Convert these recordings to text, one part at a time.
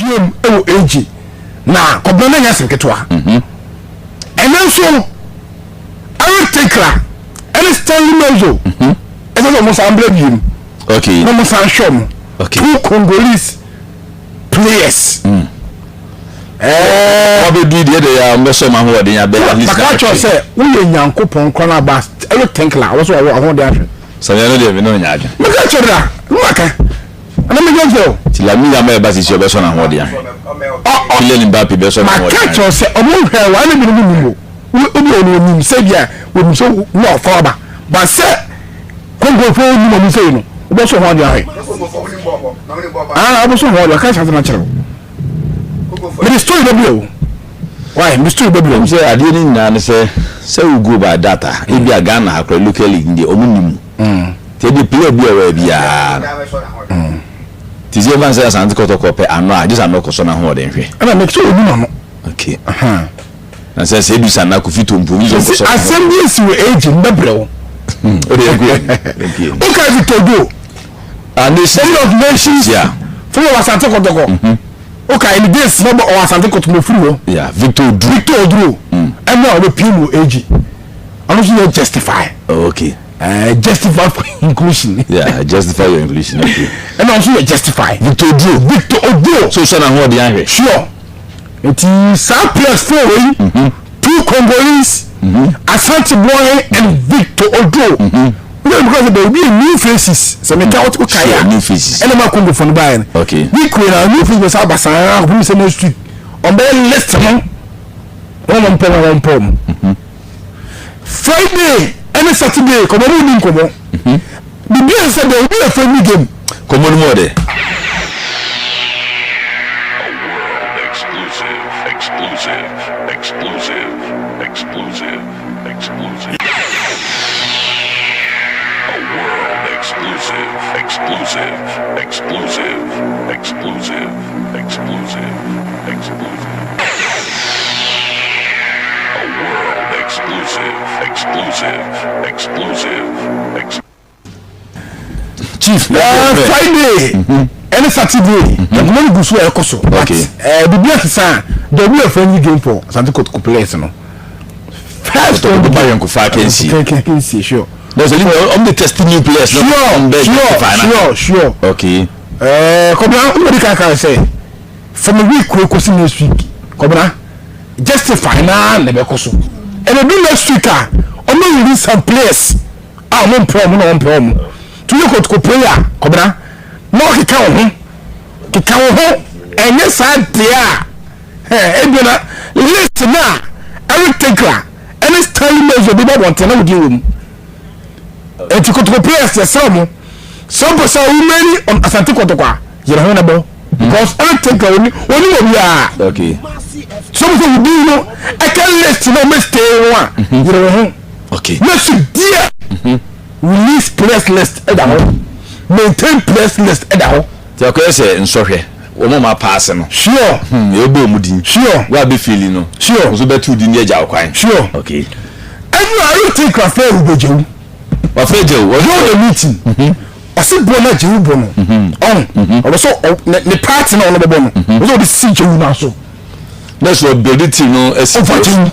bɛpie mu ɛwɔ AG na kɔbɛn no nyɛ asɛm ketewa. Ɛnɛ nso Eric Tinkler ɛne Stanley Menzo ɛsɛ sɛ ɔmo san brɛ biem na ɔmo san hwɛ ɔmo two Congolese players. Wabɛdu deɛ de yɛ a mbɛsɔ ma ahoɔden abɛ at least. Maka kyerɛ sɛ woyɛ Nyankopɔn kora no aba, Eric Tinkler wɔ so ɔwɔ ahoɔden ahwɛ. Sani ɛno deɛ mi n'o nya adwene. Maka kyerɛ da ne maka ɛna meka kyerɛ o. Ti Lamine Yamal ɛba sisi ɔbɛsɔ n'ahoɔden ahwɛ. Kylian Mbappe bɛsɔ n'ahoɔden maka ahwɛ. Kyerɛ sɛ ɔmo hwɛ wa ɛna binom nim o, obi a ɔno onim sɛ bi a onim sɛ wo a ɔfa aba ba sɛ kɔnkɔnfo onim ɔmo sɛ yi no wobɛsɔ ho ɔde ahwɛ, ah, wobɛsɔ ho ɔde aka kyerɛ sɛ kyerɛ wo mede story bɛ bi o, why mede story bɛ bi o. Sɛ adeɛ no nyinaa ne sɛ wo go by data, ebi a Ghana akora local league deɛ ɔmo nim nti ebi player bi a ɔwɔ biara ti sɛ ɛfa sɛ Asante Kɔtɔkɔ pɛ ano a gye sɛ ano kɔsɔ n'ahoɔden hwɛ. Ɛna mɛ sɛ onim ano. Okay, na sɛ edu sanna Kofi Tompo bi sɛ ɔkɔsɔ. Asɛm bi esi wɔ age mbɛbrɛ wo. O de yɛ o ka Victor Odo ah nation of nations fún wọn Asante Kɔtɔkɔ o ka ɛni days na ɔwɔ Asante Kɔtɔkɔ ofiri hɔ. Yeah, Victor Oduro. Victor Oduro ɛna ɔbɛ pii mu age ɔno nso yɛ justify. Justify for inclusion. Yeah, justify your inclusion, okay. Ɛna ɔno nso yɛ justify. Victor Oduro. Victor Oduro. So sɔ n'ahoɔden ahwɛ. Sure, nti saa players four wei, two Congolese, Asante Boy and Victor Oduro, wọ́n yẹ because there will be new faces sɛ meka wọ́n ka Sure, yà new faces. Ɛna ma Congo fɔ no báyìí no week wei na new faces bɛ sɛ abasan ahun sɛ next week ɔbɛyɛ list no, wɔn mo mpɔ wɔn mpɔ mo. Friday ɛne Saturday kɔmɔ mo ni nkɔmɔ bibi yɛ sɛ there will be a friendly game. Kɔmɔ no mu ɔdɛ. Exclusive, exclusive, exclusive, exclusive, exclusive. A world exclusive, exclusive, exclusive, exclusive, exclusive, exclusive. A world exclusive, exclusive, exclusive, exclusive. Chief. Friday ɛne Saturday nkɔmɔ no gu so a ɛkɔ so, but bibi asesa, there will be a friendly game for Asante Kotoko players no first. Kotoko ba yɛn akansie. Akansie, sure. No, so ɔmo de test new players no. Sure. Kɔbina ɔmo de kankan sɛ from a week kuro kosi next week, kɔbina justify naa na ɛbɛkɔ so, ɛna bi next week a ɔmo release some players a ɔmo mpɛ ɔmo na ɔmo mpɛ ɔmo to yɛ Kotoko player. Kɔbina na ɔkeka wo ho, keka wo ho, ɛnyɛ saa deɛ a ɛ ebi na list na Eric Tinkler ɛne Stanley Menzo bi bɔ bɔnten na wodi wɔ mu. Eti Kotoko players yɛ sɛ ɔmo sɛ ɔmo sɛ ɔmo on Asante Kotoko a yɛrɛ ho na bɔ because Eric Tinkler oni wɔ biara sɛ ɔmo sɛ wodi no ɛka list na ɔmo stay ho a yɛrɛ wo ho. Next deɛ release players list ɛda hɔ, maintain players list ɛda hɔ. Tí a kɔyɛ sɛ nsɔhwɛ wɔn a ma paase no. Ebi wɔn din. Wa bɛ fili no. Nso bɛ tu di ní ɛgya ɔkwan. Ɛnu a Eric Tinkler fɛ Ruben Jewu. Wafɛ Jewu. Yóò the meeting ɔsi bɔ na Jewu bɔ no ɔn ɔbɛ sɔ ne party na ɔno bɛ bɔ no ɔsɛ ɔde si Jewu na so. Ne sɔ build team no ɛsi. Ɔfa Jewu.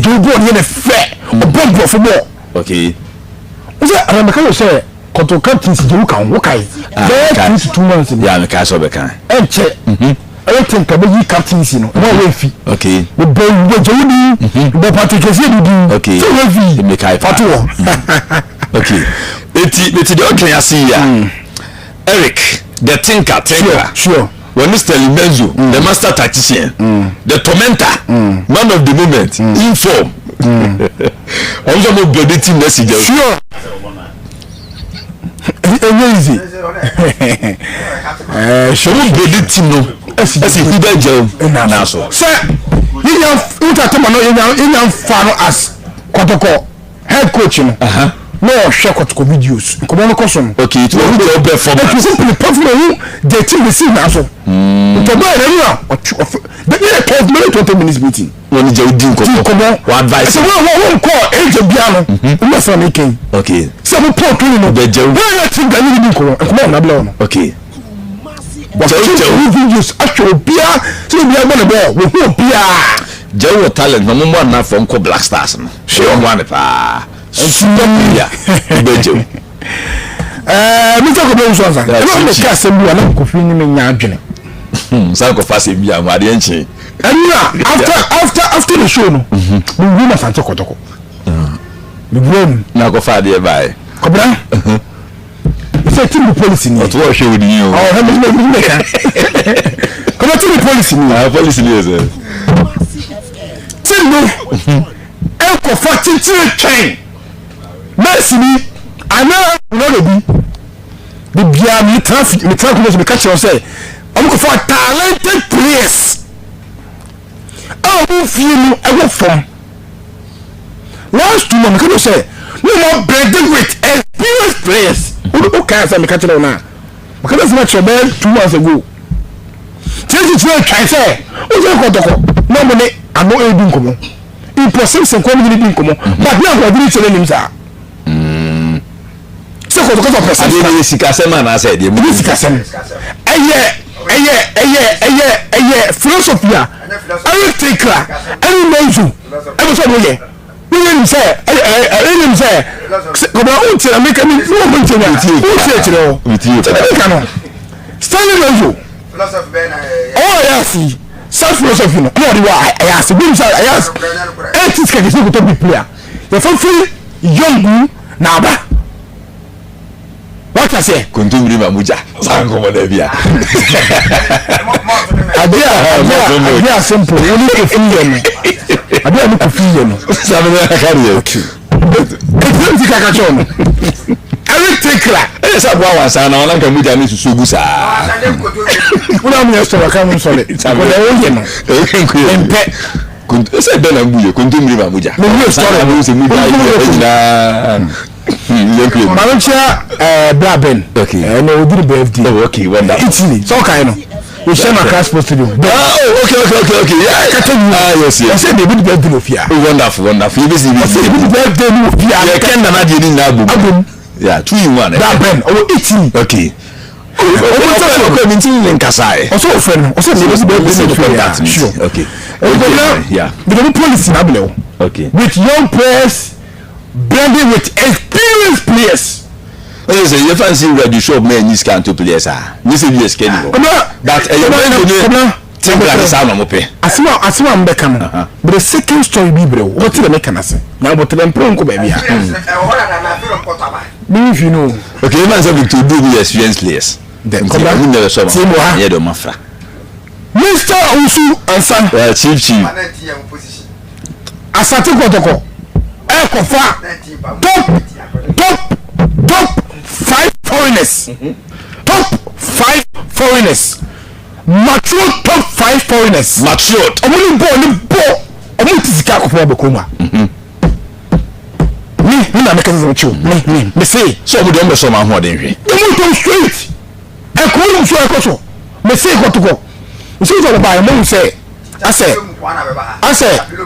Jewu bɔ no yɛ ne fɛ, ɔbɔ nkurɔfo bɔ. Ɔsɛ anamika yɛ sɛ Kɔtɔ captaincy Jewu ka ho kae bɛyɛ 2 to 2 months ni. Yà mi ka sɔ bɛ kan. Ɛnkyɛ ɛyɛ Tinkler bɛ yi captaincy no ɛna ɔyɛ fi. Bɛ Jewu di bɛ Patrick Kɛse di. Sɛ ɔyɛ fi. Mi ka yi pa. Fato wɔ. Okay, eti deɛ ɔtwɛn ase yi a Eric the Tinker Tinker. Wɔne Stanley Menzo, the master tactician, the tormentor, man of the moment, in form, ɔmo sɛ ɔmo build team na si gya. Sure, ɛnyɛ easy. Ɔmo build team no ɛsi Hubert Gyawu na so. Sɛ yɛnya ntatama no yɛnya fa no as Kɔtɔkɔ head coach no na ɔhwɛ Kɔtɔkɔ videos, nkɔmɔ no kɔ so no. Okay, it was the performance. Ɛtu sɛ performance hu the team de si na so ntɔbɔ yɛrɛ nu a ɔtwi ɔfɛ bɛbi yɛ 12 minutes, 20 minutes meeting. Wɔn ni Gyawu di ti nkɔmɔ. Nkɔmɔ. Wɔ advice. Ɛsɛ wɔn kɔ ɛgye bia no wɔn bɛ sɔrɔ ne kɛn. Sɛ mo pɔn tuni no. Bɛ Gyawu. Wɔn yɛ ti gani ni nkɔmɔ nkɔmɔ wɔn abila wɔn. Wɔhwɛ videos ahwɛ obiara sɛ obiara bɔ ne bɔɔl, wɔhu obiara. Gya wɔ talent na ɔmo mmoa no afɔ nkɔ Black Stars no. Sure. Ɔmo mmoa no paa. Super player. Wobɛgye wo. Ɛɛ Mr. Kobe Owusu Ansa. Yeah, Ɛna ɔmo Chichi. ka asɛm bi a na Kofi ne me nya adwene. San kɔfa asɛm bi a mo adeɛ nkye. Ɛnna after the show no, me wura mu Asante Kɔtɔkɔ. Me wura mu. Na akɔfa adeɛ baeɛ. Kɔbena. Sɛ team policy ni. Ɔto ɔhwɛ wo din o. Ɔhwɛ me me me ka. Kɔbɛ team policy ni. Ah, policy ni yɛ sɛ. Team no ɛkɔfa kyekyere twɛn. Mɛsi ni anaa Ronaldo bi. De bia me tena me tena kɔmɔ so me ka kyerɛ sɛ ɔmo kɔfa talented players a ɔmo fie no ɛwɔ fam. Last 2 months meka kyerɛ sɛ ne mo building with experienced players. O kan sɛ meka kyerɛ wo na meka kyerɛ sɛ kyerɛ bɛyɛ 2 months ago. Kyerɛ kyerɛ twan sɛ o sɛ Kɔtɔkɔ na ɔmo ne ano edi nkɔmɔ. Impossible sɛ nkɔmɔ nyina di nkɔmɔ but ne ahoɔden kyerɛ nim saa. Sɛ Kɔtɔkɔ sɛ ɔpɛ sɛ Adeɛ no yɛ sikasɛm anaasɛ ɛdeɛ mu. Ɛnyɛ sikasɛm, ɛyɛ philosophy a Eric Tinkler ɛne Menzo ɛbɛ sɛ ɔmo yɛ. Wọ́n nim sɛ ɛyɛ ɛyɛ nim sɛ kɔbɛn o ntiɛ mi ka mi ní wɔn ntiɛ mi a o ntiɛ kyerɛ o sɛ ɛbi ka no Stanley Menzo ɔwɔ ɛyɛ ase self philosophy no ɛna ɔde wɔ ɛyɛ ase bi nim sɛ ɛyɛ ase ɛyɛ ti sika kɛse kotɔ bi player yɛfɛ firi young na aba wata sɛ. Kontomire ma mogya saa nkɔmɔ da bi a. Adeɛ a adeɛ a adeɛ a simple wɔn ni Kofi yɛ no, adeɛ a ne Kofi yɛ no. Sábẹ́ bẹ́ẹ̀ kaka deɛ. Etu ti kaka kyɛw no Eric Tinkler. Ɛyɛ sɛ aboa wansa na ɔnam ka mogya ne susu gu saa. Wọ́n á mú yẹ sọ̀rọ̀ ká mú sọ̀rọ̀ kò dẹ̀ ó yẹ no mpɛ. Sɛ bɛn na ngu yɛ kontomire ma mogya. Mo wúlò sọ̀rọ̀. Mo sɛ mogya yɛ nyinaa. Maame kyerɛ Bra Ben. Okay. Ɛna odi ne birthday. Oh, okay, wonderful. Italy sɛ ɔkae no ohyɛ no Accra Sports Stadium. Ah, oh, okay. Yeah. Kata yi. Ah, yes. Ɔsɛ de ebi di birthday no fia. Oh, wonderful, wonderful. Ebi si bi. Ɔsɛ ebi di birthday no fia. Yɛ kɛ nana deɛ ni nyinaa abom. Abom. Yeah, two in one. Bra Ben ɔwɔ Italy. Okay. Ɔmo nsa so. Ɔkɔ mi nti ne nkasa yɛ. Ɔsɛ ɔfrɛ no ɔsɛ de ebi di birthday no fia. Sure. Okay. Okay. Yeah. Bidemi policy na abilɛ o. Okay. With young players blending with experienced players. Ɔyɛ sɛ yɛfa nsi wura di shop na ɛnyi sika nto players a nye sɛ bi yɛ sika ni hɔ. But ɛyɛ mɛnto ne Tinkler ne saa na ɔmo pɛ. Asɛm a mbɛka no bere second story bi brɛ wo wɔte dɛ meka no ase na abɔtɛlɛ mpere nkɔ baabi a. Mi nfi no. Okay, yɛfa nsɛ Victor Odu bi yɛ experienced players. Nti ɔmo nyɛ bɛ sɔ ma. Tie mu ha. Yɛ de ɔmo afra. Mr. Owusu Ansa. Yeah, chief chief. Asante Kɔtɔkɔ ɛkɔfa top five foreigners, top five foreigners, mature top five foreigners. Matured. Ɔmo ni bɔɔl ni bɔɔl ɔmo ti sika akɔfɔ ɔbɛ kurom a. Mi na mi kasa sɛ ɔkyew mi se. Sɛ ɔmo de ɔmo bɛ sɔ ɔmo ahoɔden hwɛ. Ɔmo tó straight ɛkuro no nso ɛkɔ so mi se Kɔtɔkɔ nso sɛ ɔmo ba yɛ mo sɛ asɛ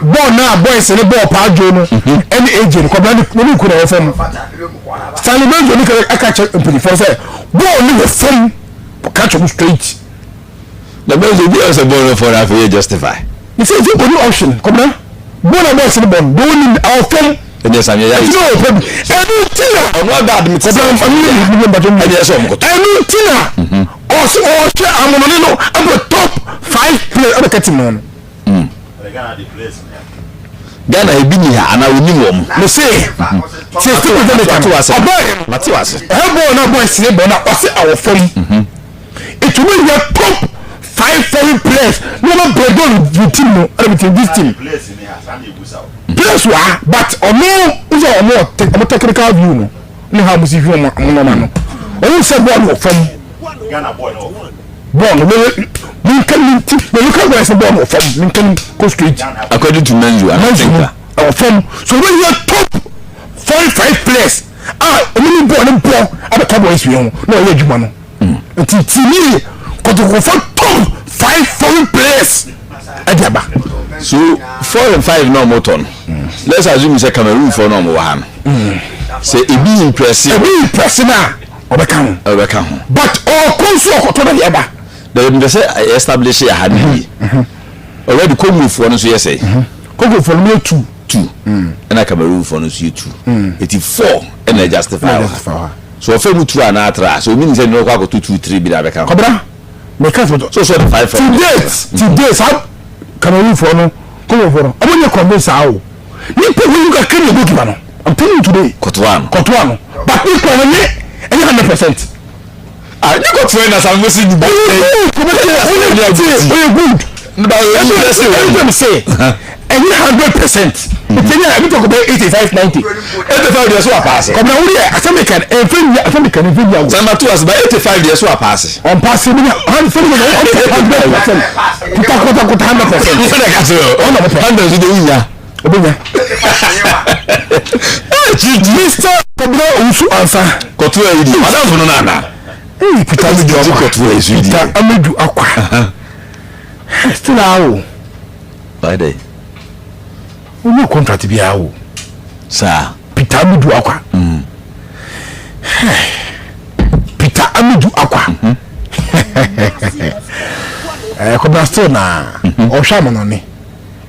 bɔɔl naa boys ne bɔɔl paadwo no ɛne AJ no kɔbla ne ne nku na ɛwɔ fam. Stanley Menzo ne kɛ ɛka kyɛ mpanyinfoɔ sɛ bɔɔl ne wɔ fam, ka kyɛ mo straight. Na bɛn sɛ obi a sɛ bɔɔl no fɔ na afei yɛ justify. Ne sɛ ɛsɛ oni option kɔbla bɔɔl na boys ne bɔɔl no de wɔn ɛwɔ fam. Ɛnyɛ sami ɛyɛ ɛti na wɔ fam ɛnu ti na. Ɔno ada adum ti sɛ kɔbla ɔno ne ne mbatɔ mu. Ɛnyɛ sɛ ɔmo kɔtɔ. Ɛnu ti na ɔsɛ ɔhyɛ amonone no ɛbɛ top five players ɛbɛ kɛtɛ mu no. Ghana ebi ni ha ana onim wɔn. Me se sɛ stephen fɛ mi ka no ɔbaa yɛ no Mate wase. Ɛhɛ bɔɔl na boys ne bɔ na ɔsɛ awɔ fam etumi yɛ top five foreign players na ɔbɛ bɛ bɔɔl with team no ɛna with this team players wa, but ɔno nso ɔmo ɔmo technical view no ne ha ɔmo si hwi ɔmo ɔmo nɔɔma no ɔmo sɛ bɔɔl wɔ fam, bɔɔl no mɛ mi nka mi ti mɛ local boys bɔɔl wɔ fam, mi nka mi go straight. According to Menzo and Menzo no Tinka. ɛwɔ fam so ɔbɛ yɛ top four five players a ɔmo ni bɔɔl ne bɔ abɛka boys wei ho na ɔyɛ adwuma no. Nti tìmí Kɔtɔkɔfɔ top five foreign players ɛde aba. So four and five na ɔmo tɔ no, let's assume sɛ Cameroon fɔ na ɔmo wɔ ha no sɛ ebi impress. Ebi impress na ɔbɛka ho. Ɔbɛka ho. But ɔkɔ nso ɔkɔtɔ na de aba. Dabi, mepɛ sɛ establish aha no yie. Already Congofoɔ no nso yɛ sɛ? Congofoɔ no yɛ two. Two, ɛna Cameroonfoɔ no nso yɛ two, eti four ɛna justify ɛna wɔ justify ha. Ha. So ɔfɛ mu two anaa three a, so omi ni sɛ ne ɔkɔ akɔto two, three bi na abɛka ho. Kɔbra, meka sɛ So ɔde five to four. date saa Cameroonfoɔ no, Congofoɔ no, ɔmo nyɛ convince saa o. Nipa wo yi kakra na goalkeeper no, I'm telling you today. Kɔtoa no. Kɔtoa no, but ne kura no nye ɛnyɛ 100%. Ah, ne kɔtoa na sanfo si ni. Ɔyɛ good, ɔyɛ good. Ba ɛyɛ ɛyɛ sɛ ɛnyɛ 100%, nti ɛnyɛ ɛbi tɔ kɔ bɛ 85, 90. 85 deɛ so apaase. Kɔmina wuli yɛ asɛm kan ɛnfɛn nya, asɛm kan ɛnfɛn nya wo. Samba tu ase ba 85 deɛ so apaase. Ɔmpaase bi nya fɛn mi na ɔmpɛ 100% kuta kuta kuta 100%. N fɛnɛ ka se o. Ɔna mo pɛ. 100 so de wunya. O bɛ nya. Ee, chief. Mr Kɔmina Owusu Ansa. Kɔtoa yi di madam funu nana. Ee, Peter Amedu Akwa. Kɔtoa yi so di. Peter Amedu Akwa still awo. Báyìí dɛ. Onye contract bi awo. Saa. Peter Amedu Akwa, Peter Amedu Akwa, kɔmina still na ɔhwɛ amanɔne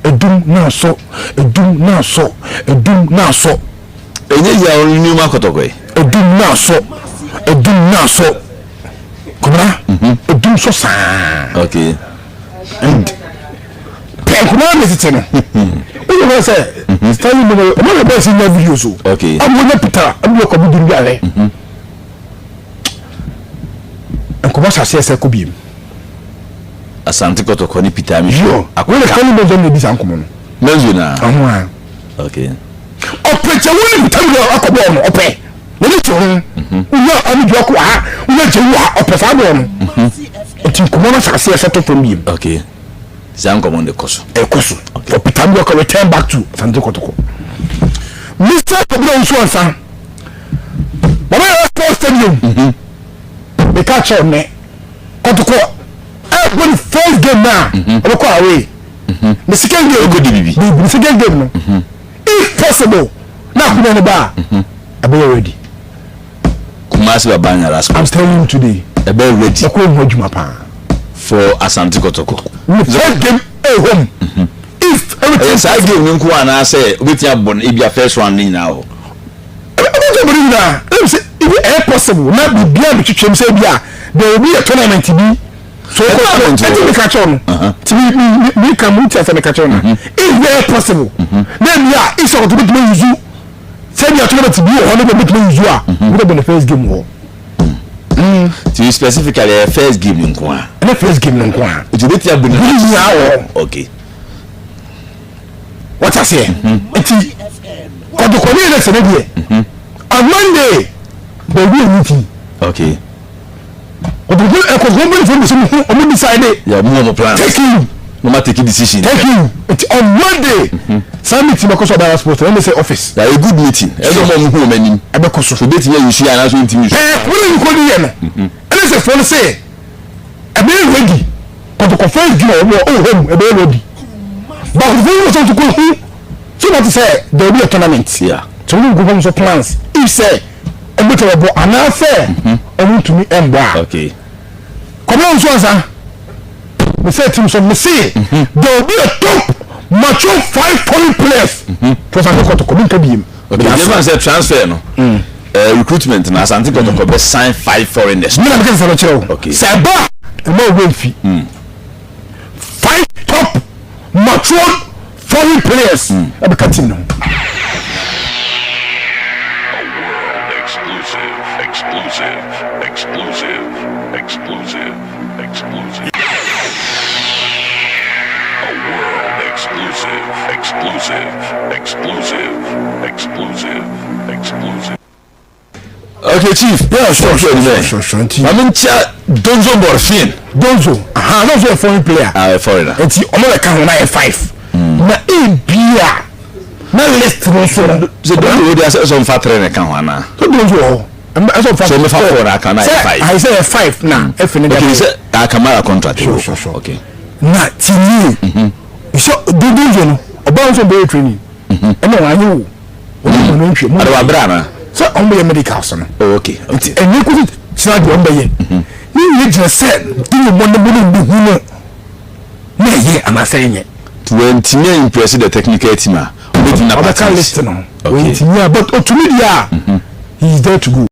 edum na asɔ, edum na asɔ, edum na asɔ. Enye yi a ɔno nneɛma akɔtɔkɔ yi. Edum na asɔ, edum na asɔ, kɔmina edum sɔ saa. And pɛ nkɔmɔ na tete no o yɛ sɛ stanley mu no, ɔmo yɛ bɔɔsi nya videos o. Ɔmo nya Peter ɔmo yɛ kɔbi duru bi ahwɛ nkɔmɔ hyɛ aseɛ sɛ kɔ biem. Asante Kɔtɔkɔ ne Peter Amidu. Yɔ wɔn yɛ Stanley Menzo na ebi sa nkɔmɔ no. Menzo na. Ɔho a. Ɔpɛ kyɛ wɔn ne Peter Amidu akɔ bɔɔl no, ɔpɛ wɔn ti ho wonya Amidu akɔ ha, wonya kyɛ wu ha, ɔpɛ saa bɔɔl no, nti nkɔmɔ no hyɛ aseɛ sɛ to fam biem. Okay, saa nkɔmɔ no de kɔ so. Ɛkɔ so for Peter Amidu akɔ return back to Asante Kɔtɔkɔ. Mr Kɔbina Owusu Ansa, Baba Yara Sports Stadium, meka kyerɛ nnɛ Kɔtɔkɔ ɛbɔ ne first game na ɔbɛkɔ away, ne second game. Ɔkɔ di bibi. Ne second game no, if possible na akonnwa no ba a, ɛbɛyɛ ready. Kumasi Baba Yara I'm Sports. telling you today. Ɛbɛ ready. Ɛkɔ ehu adwuma paa. For Asante Kɔtɔkɔ. Ne first game ɛ home, if everything Ɛyɛ saa game no nko anaasɛ obetumi abɔ no ebi a first round ne nyinaa hɔ? Ɛbɛtɔ bɔ ne nyinaa, ɛmu sɛ ebi ɛyɛ possible na biribiara bi twitwam sɛ ebi a there will be a tournament bi so kɔ. Tournament wɔ ɛti hɔ. mi ka kyerɛw no ti mi mi mi ka mu ti asɛ mi ka kyerɛw na if ɛyɛ possible na ebi a if sɛ ɔtɔ bɛtumi yuzu sɛ ebi a tournament bi wɔ hɔ ne bɛ bɛtumi yuzu a bi bɛ bɔ ne first game wɔ. Ti specifically ɛyɛ first game no nko a? Ɛne first game no nko a. Nti obetumi abɔ ne ne nyinaa wɔ hɔ. Wɔte aseɛ, nti Kɔtɔkɔ ne yɛ sɛ ne deɛ on Monday there will be a meeting. Kɔtɔkɔ ɛkɔtɔkɔ mpanyinfoɔ bi sɛ mo ɔmo decide. Yɛ ɔmo wɔn plans. Thank you. No ma take decision. Thank you. Nti on Monday saa meeting bɛkɔ so Ɔbɛra Sports ɛna sɛ office. Na a good meeting ɛsɛ ɔmo ɔmo hu ɔmo anim. Ɛbɛkɔ so. So obetumi ayi su anaasɛ ntumi su? Pɛɛ wɔn a yɛkɔ ni yɛ no ɛna sɛ fɔlɔ sɛ ɛbɛyɛ ready. Kɔtɔkɔ first game a wɔn wɔ home ɛbɛyɛ ready, but kɔtɔkɔ yi wɔ sɛ ɔtɔkɔ hu so na ti sɛ there will be a tournament. So wɔn nkɔfɔ nso plans if sɛ ɔmo bɛ tɛ bɔ anaasɛ ɔmo ntumi ɛmbɔ a. Kɔmɔ nso ansa mɛ sɛ team so mɛ se there will be a top mature five foreign players for Asante Kɔtɔkɔ mi nka biem. Okay, yɛn fan sɛ transfer no, recruitment na Asante Kɔtɔkɔ bɛ sign five foreigners. Mi na mi kɛ sɛ kyerɛ o. Sɛ ɛba a, ɛma owó nfi five top mature foreign players ɛbɛka team no ho. A world exclusive, exclusive, exclusive, exclusive, exclusive. A world exclusive, exclusive, exclusive, exclusive, exclusive. Okay, chief. Yeah, sure. Nti Maame nkyia Donzo Morfin. Donzo, aha, Donzo yɛ foreign player. Ah, ɛ foreigner. Nti ɔmo bɛ ka ho na yɛ five na ebia na list no nso no. Sɛ Donzo wo de asɛ sɛ ɔmfa three ne ka ho anaa? So Donzo wɔ hɔ, ɛsɛ ɔfa. So ɔmfa four na aka na yɛ five. Sɛ ayi sɛ yɛ five na efi ne Okay, sɛ Akamara contract. Sure. Na ti nie sɛ Donzo no ɔbaa nso bɛyɛ training ɛna wɔn anyi wo wɔn mu no ntwi mu. Ade wa bere ana? Sɛ ɔmo bɛyɛ medicals no. Oh, okay. Nti ɛnyɛ kosi kyerɛ deɛ ɔmo bɛyɛ. Ne nyɛ gyina sɛ de ne bɔ ne bɔ ne bu hu no na ɛyɛ anaasɛ ɛnyɛ. Wɔntumi a impress the technical team a, ɔbɛtumi na ɔbɛka party list no. Okay. Wɔntumi a, but otumi deɛ a, he is there to go.